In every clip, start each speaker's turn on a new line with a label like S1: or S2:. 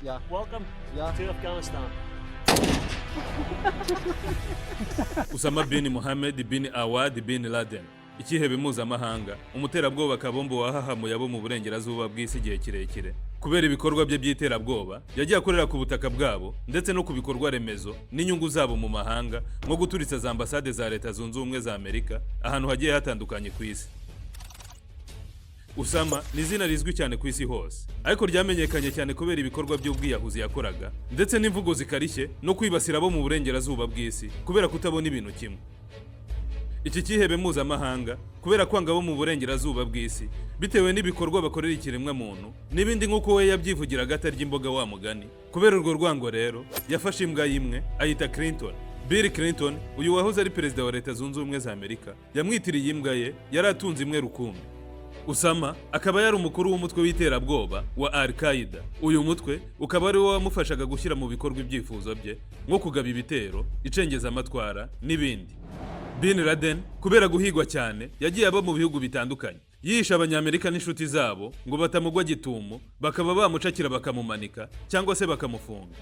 S1: Yeah.
S2: Welcome to Afghanistan.
S3: Usama bin Mohammed bin Awad bin Laden, ikihebe mpuzamahanga, umuterabwoba kabombo wahahamuye abo mu burengerazuba bw'isi igihe kirekire kubera ibikorwa bye by'iterabwoba yagiye akorera ku butaka bwabo ndetse no ku bikorwa remezo n'inyungu zabo mu mahanga, nko guturitsa za ambasade za Leta Zunze Ubumwe za Amerika ahantu hagiye hatandukanye ku isi. Usama ni izina rizwi cyane ku isi hose, ariko ryamenyekanye cyane kubera ibikorwa by'ubwiyahuzi yakoraga ndetse n'imvugo zikarishye no kwibasira abo mu burengerazuba bw'isi kubera kutabona ibintu kimwe. Iki cyihebe mpuzamahanga, kubera kwanga abo mu burengerazuba bw'isi bitewe n'ibikorwa bakorera ikiremwamuntu n'ibindi, nk'uko we yabyivugiraga atarya imboga wa mugani. Kubera urwo rwango rero, yafashe imbwa y'imwe ayita Clinton. Bill Clinton, uyu wahoze ari perezida wa Leta Zunze Ubumwe za Amerika, yamwitiriye imbwa ye yari atunze imwe rukumbi. Usama akaba yari umukuru w'umutwe w'iterabwoba wa Al Qaeda. Uyu mutwe ukaba ari wo wamufashaga gushyira mu bikorwa ibyifuzo bye, nko kugaba ibitero, icengezamatwara n'ibindi. Bin Laden, kubera guhigwa cyane, yagiye aba mu bihugu bitandukanye yihisha Abanyamerika n'inshuti zabo ngo batamugwa gitumo, bakaba bamucakira bakamumanika cyangwa se bakamufunga.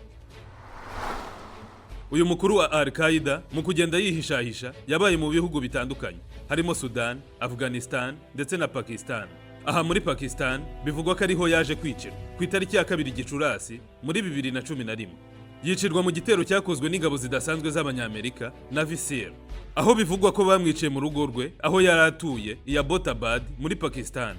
S3: Uyu mukuru wa Al Qaeda, mu kugenda yihishahisha, yabaye mu bihugu bitandukanye harimo Sudan, Afghanistan ndetse na Pakistan. Aha muri Pakistan bivugwa ko ariho yaje kwicirwa ku itariki ya 2 Gicurasi muri 2011, yicirwa mu gitero cyakozwe n'ingabo zidasanzwe z'Abanyamerika Navy SEAL, aho bivugwa ko bamwiciye mu rugo rwe aho yari atuye i Abbottabad muri Pakistan.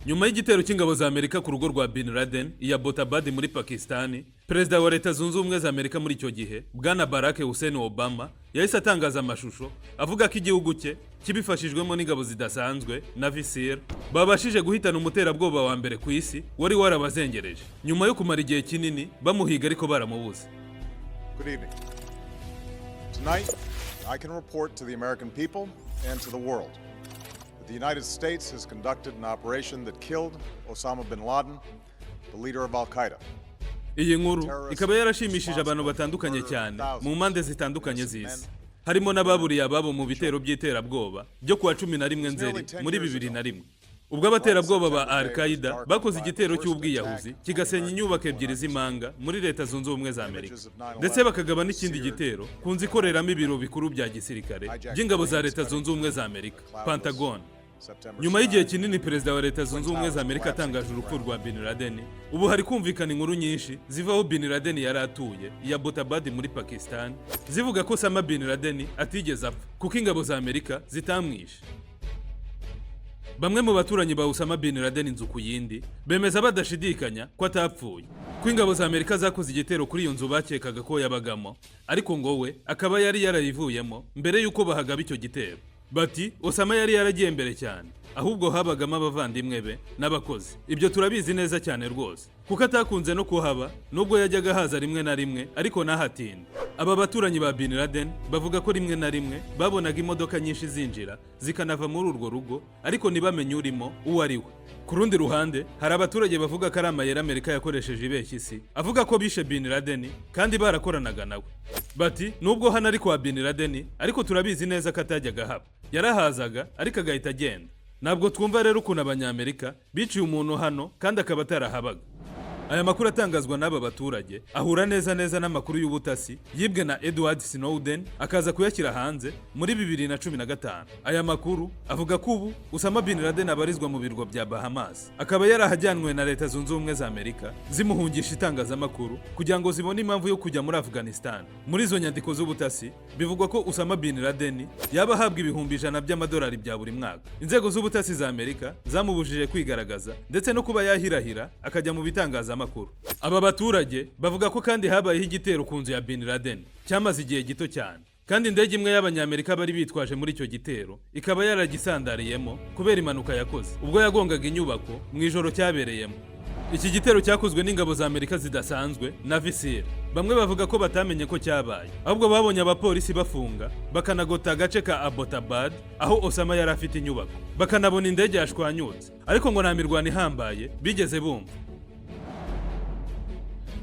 S3: Nyuma y'igitero cy'ingabo za Amerika ku rugo rwa Bin Laden i Abbottabad muri Pakistan, perezida wa Leta Zunze Ubumwe za Amerika muri icyo gihe, Bwana Barack Hussein Obama, yahise atangaza amashusho avuga ko igihugu cye kibifashijwemo n'ingabo zidasanzwe Navy SEAL babashije guhitana umuterabwoba wa mbere ku isi wari warabazengereje, nyuma yo kumara igihe kinini bamuhiga ariko baramubuze.
S4: Good evening. Tonight, I can report to the American people and to the world that the United States has conducted an operation that killed Osama bin Laden, the leader of Al Qaeda.
S3: Iyi nkuru ikaba yarashimishije abantu batandukanye cyane mu mpande zitandukanye z'isi, harimo n'ababuriye ababo mu bitero by'iterabwoba byo kuwa 11 Nzeri muri 2001, ubwo abaterabwoba ba Al Qaeda bakoze igitero cy'ubwiyahuzi kigasenya inyubako ebyiri z'imanga muri Leta Zunze Ubumwe za Amerika, ndetse bakagaba n'ikindi gitero ku nzu ikoreramo ibiro bikuru bya gisirikare by'ingabo za Leta Zunze Ubumwe za Amerika, Pentagon. Nyuma y'igihe kinini perezida wa Leta Zunze Ubumwe za Amerika atangaje urupfu rwa Bin Laden, ubu hari kumvikana inkuru nyinshi ziva aho Bin Laden yari atuye i Abbottabad muri Pakistan, zivuga ko Osama Bin Laden atigeze apfa kuko ingabo za Amerika zitamwishe. Bamwe mu baturanyi ba Osama Bin Laden inzu ku yindi bemeza badashidikanya ko atapfuye, ko ingabo za Amerika zakoze igitero kuri iyo nzu bakekaga ko yabagamo, ariko ngo we akaba yari yarayivuyemo mbere y'uko bahagaba icyo gitero. Bati: "Osama yari yaragiye mbere cyane, ahubwo habagamo abavandimwe be n'abakozi. Ibyo turabizi neza cyane rwose, kuko atakunze no kuhaba, nubwo yajyaga haza rimwe na rimwe ariko ntahatinde." Aba baturanyi ba Bin Laden bavuga ko rimwe na rimwe babonaga imodoka nyinshi zinjira zikanava muri urwo rugo, ariko ntibamenye urimo uwo ari we. Ku rundi ruhande, hari abaturage bavuga ko ari amayeri Amerika yakoresheje ibeshya isi, avuga ko bishe Bin Laden kandi barakoranaga nawe. Bati: "Nubwo hano ari kwa Bin Laden, ariko turabizi neza ko atajyaga haba, yarahazaga ariko agahita agenda. Ntabwo twumva rero ukuntu Abanyamerika biciye umuntu hano kandi akaba atarahabaga." Aya makuru atangazwa n'aba baturage ahura neza neza n'amakuru y'ubutasi yibwe na Edward Snowden, akaza kuyashyira hanze muri 2015. Aya makuru avuga ko ubu Osama Bin Laden abarizwa mu birwa bya Bahamas, akaba yarahajyanwe na Leta Zunze Ubumwe za Amerika zimuhungisha itangazamakuru kugira ngo zibone impamvu yo kujya muri Afghanistan. Muri izo nyandiko z'ubutasi bivugwa ko Osama Bin Laden yaba ahabwa 100,000 by'amadolari bya buri mwaka. Inzego z'ubutasi za Amerika zamubujije kwigaragaza ndetse no kuba yahirahira akajya mu bitangazamakuru. Aba baturage bavuga ko kandi habayeho igitero ku nzu ya Bin Laden cyamaze igihe gito cyane, kandi indege imwe y'Abanyamerika bari bitwaje muri icyo gitero ikaba yaragisandariyemo kubera impanuka yakoze ubwo yagongaga inyubako mu ijoro cyabereyemo. Iki gitero cyakozwe n'ingabo za Amerika zidasanzwe Navy SEAL. Bamwe bavuga ko batamenye ko cyabaye, ahubwo babonye abapolisi bafunga bakanagota agace ka Abbottabad aho Osama yari afite inyubako, bakanabona indege yashwanyutse, ariko ngo nta mirwano ihambaye bigeze bumva.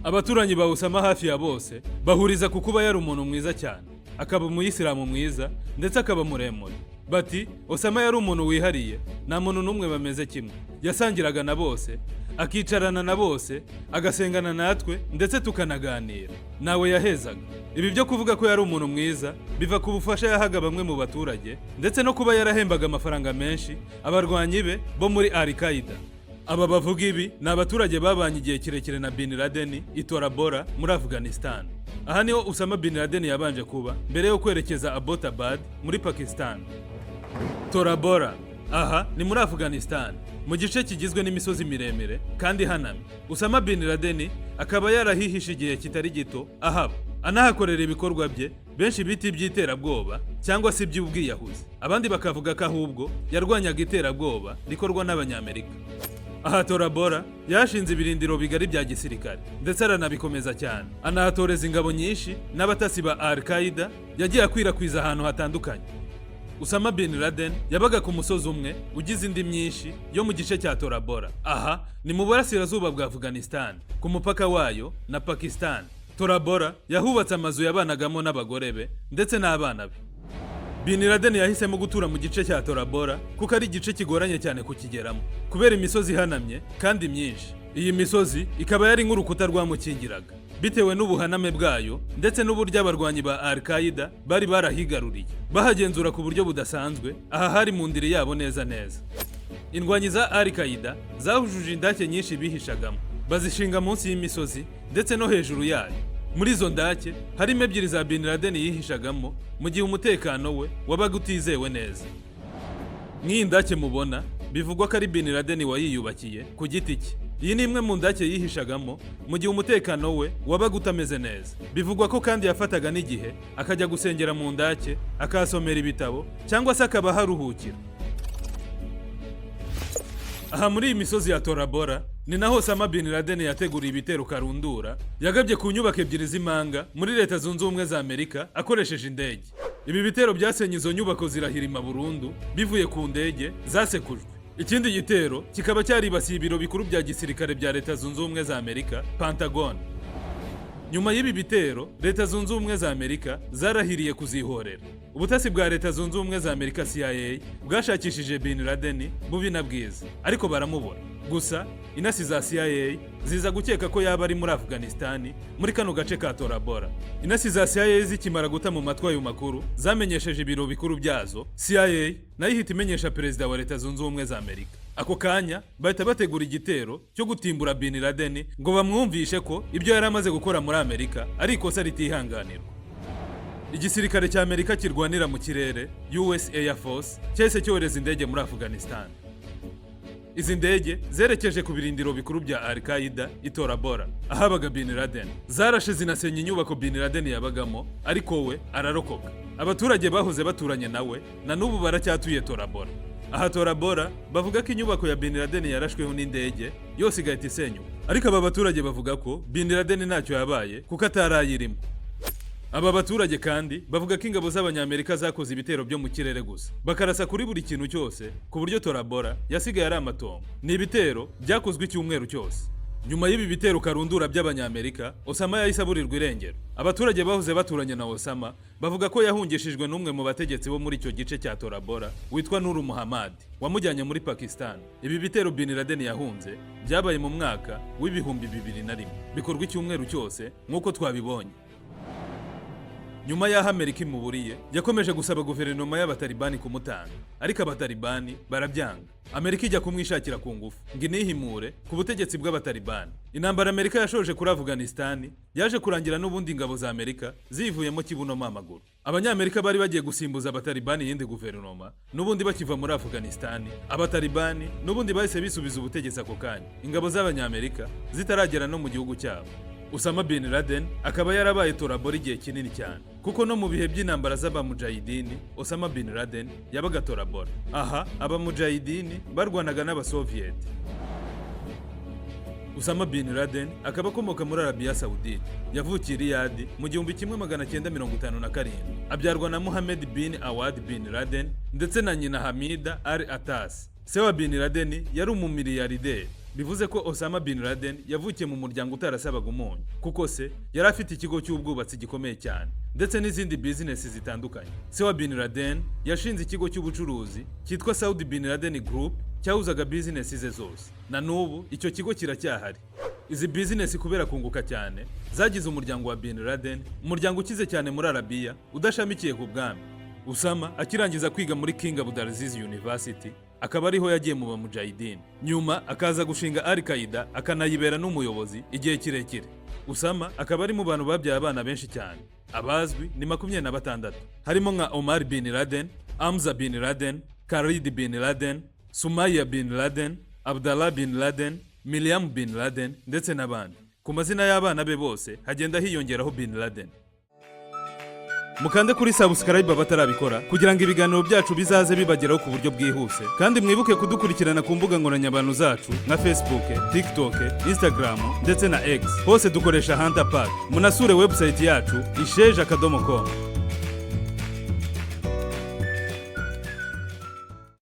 S3: Abaturanyi ba Osama hafi ya bose bahuriza ku kuba yari umuntu mwiza cyane, akaba umuyisilamu mwiza ndetse akaba muremure. Bati: "Osama yari umuntu wihariye, nta muntu n'umwe bameze kimwe. Yasangiraga na bose, akicarana na bose, agasengana natwe, ndetse tukanaganira, nawe yahezaga." Ibi byo kuvuga ko yari umuntu mwiza biva ku bufasha yahaga bamwe mu baturage, ndetse no kuba yarahembaga amafaranga menshi abarwanyi be bo muri Al Qaeda. Aba bavuga ibi ni abaturage babanye igihe kirekire na Bin Laden i Tora Bora muri Afghanistan. Aha niho Osama Bin Laden yabanje kuba mbere yo kwerekeza Abbottabad muri Pakistan. Tora Bora aha ni muri Afghanistan, mu gice kigizwe n'imisozi miremire kandi ihanamye. Osama Bin Laden akaba yarahihishe igihe kitari gito ahaba, anahakorera ibikorwa bye benshi bita iby'iterabwoba cyangwa se iby'ubwiyahuzi, abandi bakavuga ko ahubwo yarwanyaga iterabwoba rikorwa n'Abanyamerika. Aha Tora Bora yashinze ibirindiro bigari bya gisirikare, ndetse aranabikomeza cyane, anahatoreza ingabo nyinshi n'abatasi ba Al Qaeda yagiye akwirakwiza ahantu hatandukanye. Osama Bin Laden yabaga ku musozi umwe ugize indi myinshi yo mu gice cya Tora Bora. Aha ni mu burasirazuba bwa Afghanistan, ku mupaka wayo na Pakistan. Tora Bora yahubatse amazu yabanagamo n'abagore be ndetse n'abana be. Bin Laden yahisemo gutura mu gice cya Tora Bora kuko ari igice kigoranye cyane kukigeramo kubera imisozi ihanamye kandi myinshi. Iyi misozi ikaba yari nk'urukuta rwamukingiraga bitewe n'ubuhaname bwayo, ndetse n'uburyo abarwanyi ba Al Qaeda bari barahigaruriye, bahagenzura ku buryo budasanzwe. Aha hari mu ndiri yabo neza neza. Indwanyi za Al Qaeda zahujuje indake nyinshi bihishagamo, bazishinga munsi y'imisozi ndetse no hejuru yayo. Muri izo ndake harimo ebyiri za Bin Laden yihishagamo mu gihe umutekano we wabaga utizewe neza. Nk'iyi ndake mubona, bivugwa ko ari Bin Laden wayiyubakiye ku giti cye. Iyi ni imwe mu ndake yihishagamo mu gihe umutekano we wabaga utameze neza. Bivugwa ko kandi yafataga n'igihe akajya gusengera mu ndake, akahasomera ibitabo cyangwa se akaba aharuhukira. Aha muri iyi misozi ya Tora Bora ni naho Osama Bin Laden yateguriye ibitero karundura yagabye ku nyubako ebyiri z'imanga muri Leta Zunze Ubumwe za Amerika akoresheje indege. Ibi bitero byasenye izo nyubako zirahirima burundu bivuye ku ndege zasekujwe. Ikindi gitero kikaba cyaribasiye ibiro bikuru bya gisirikare bya Leta Zunze Ubumwe za Amerika, Pentagon. Nyuma y'ibi bitero, Leta Zunze Ubumwe za Amerika zarahiriye kuzihorera. Ubutasi bwa Leta Zunze Ubumwe za Amerika, CIA, bwashakishije Bin Laden bubi na bwiza, ariko baramubura. Gusa intasi za CIA ziza gukeka ko yaba ari muri Afghanistan, muri kano gace ka Tora Bora. Intasi za CIA zikimara guta mu matwi ayo makuru, zamenyesheje ibiro bikuru byazo. CIA nayo ihita imenyesha perezida wa Leta Zunze Ubumwe za Amerika. Ako kanya bahita bategura igitero cyo gutimbura Bin Laden ngo bamwumvishe ko ibyo yari amaze gukora muri Amerika ari ikosa ritihanganirwa. Igisirikare cya Amerika kirwanira mu kirere, US Air Force, cyahise cyohereza indege muri Afghanistan. Izi ndege zerekeje ku birindiro bikuru bya Al Qaeda i Tora Bora ahabaga Bin Laden. Zarashe zinasenya inyubako Bin Laden yabagamo, ariko we ararokoka. Abaturage bahoze baturanye nawe na n'ubu baracyatuye Tora Bora. Aha Tora Bora bavuga ko inyubako ya Bin Laden yarashweho n'indege yose igahita isenyuka, ariko aba baturage bavuga ko Bin Laden ntacyo yabaye kuko atarayirimo. Aba baturage kandi bavuga ko ingabo z'Abanyamerika zakoze ibitero byo mu kirere gusa, bakarasa kuri buri kintu cyose, ku buryo Tora Bora yasigaye ari amatongo. Ni ibitero byakozwe icyumweru cyose. Nyuma y'ibi bitero karundura by'Abanyamerika, Osama yahise aburirwa irengero. Abaturage bahoze baturanye na Osama bavuga ko yahungishijwe n'umwe mu bategetsi bo muri icyo gice cya Tora Bora witwa Nuru Muhammad, wamujyanye muri Pakistan. Ibi bitero Bin Laden yahunze byabaye mu mwaka w'2001, bikorwa icyumweru cyose nk'uko twabibonye. Nyuma y'aho Amerika imuburiye, yakomeje gusaba guverinoma y'Abatalibani kumutanga, ariko Abatalibani barabyanga. Amerika ijya kumwishakira ku ngufu ngo inihimure ku butegetsi bw'Abatalibani. Intambara Amerika yashoje kuri Afghanistan yaje kurangira n'ubundi ingabo za Amerika zivuyemo kibuno amaguru. Abanyamerika bari bagiye gusimbuza Abatalibani iyindi guverinoma. N'ubundi bakiva muri Afghanistan, Abatalibani n'ubundi bahise bisubiza ubutegetsi ako kanya, ingabo z'Abanyamerika zitaragera no mu gihugu cyabo. Osama Bin Laden akaba yarabaye Tora Bora igihe kinini cyane, kuko no mu bihe by'intambara z'Abamujahidini Osama Bin Laden yabaga Tora Bora. Aha Abamujahidini barwanaga n'Abasoviyeti. Osama Bin Laden akaba akomoka muri Arabiya Sawudite. Yavukiye i Riyadh mu 1957, abyarwa na Mohammed bin Awad Bin Laden ndetse na nyina Hamida Al Atas. Se wa Bin Laden yari umumiliyarderi. Bivuze ko Osama bin Laden yavukiye mu muryango utarasabaga umunyu, kuko se yari afite ikigo cy'ubwubatsi gikomeye cyane ndetse n'izindi bizinesi zitandukanye. Se wa bin Laden yashinze ikigo cy'ubucuruzi cyitwa Saudi Bin Laden Group, cyahuzaga bizinesi ze zose. Na n'ubu icyo kigo kiracyahari. Izi bizinesi, kubera kunguka cyane, zagize umuryango wa bin Laden umuryango ukize cyane muri Arabiya udashamikiye ku bwami. Usama akirangiza kwiga muri King Abdulaziz University, akaba ariho yagiye mu bamujahidini, nyuma akaza gushinga Al Qaeda, akanayibera n'umuyobozi igihe kirekire. Usama akaba ari mu bantu babyaye abana benshi cyane. Abazwi ni 26, harimo nka Omar bin Laden, Hamza bin Laden, Khalid bin Laden, Sumaya bin Laden, Abdallah bin Laden, Miriam bin Laden ndetse n'abandi. Ku mazina y'abana be bose hagenda hiyongeraho bin Laden. Mukande kuri subscribe abatarabikora kugira ngo ibiganiro byacu bizaze bibageraho ku buryo bwihuse, kandi mwibuke kudukurikirana ku mbuga nkoranyambaga zacu nka Facebook, TikTok, Instagram ndetse na X. Hose dukoresha Hunter Park. Munasure website yacu isheja.com.